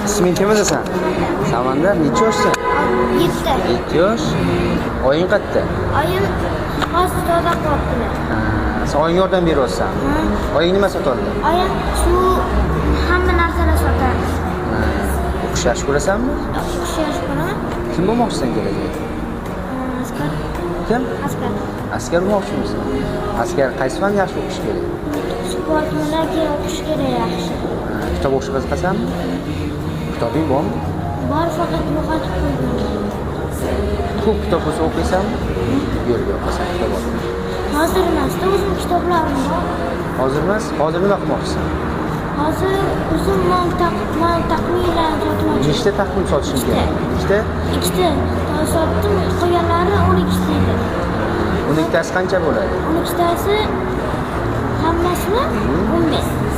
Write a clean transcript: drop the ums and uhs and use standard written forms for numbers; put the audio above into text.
Isming kim o'zi san? Samandar, necha yoshsan? 7. 7 yosh. Oying qayerda? Oyim hozir savdo qilyaptilar. Ha, sen oyingga yordam beryapsan. Oying nima sotadi? Oyim suv, hamma narsalar sotadi. Ha, o'qish yaxshi ko'rasanmi? O'qish yaxshi ko'raman. Kim bo'lmoqchisan kelajakda? Askar. Kim? Askar. Askar bo'lmoqchimisan? Askar qaysi fanni yaxshi o'qish kerak? Sport bilan keyin o'qish kerak yaxshi. Ha, kitob o'qishga qiziqasanmi? Kitobing bormi? Bor, faqat yo'qotib qo'ydim. Ko'p kitob bo'lsa o'qiysanmi? Yo'q, yo'q, o'qisan kitob ol. Hozir emasda, o'zim kitoblarim bor. Hozir emas, hozir nima qilmoqchisan? Hozir o'zim mol taqvimlarni sotmoqchiman. Nechta taqvim sotishing kerak? Nechta? Ikkita sotdim, qolganlari 12 ta edi. 12 tasi qancha bo'ladi? 12 tasi hammasini 15.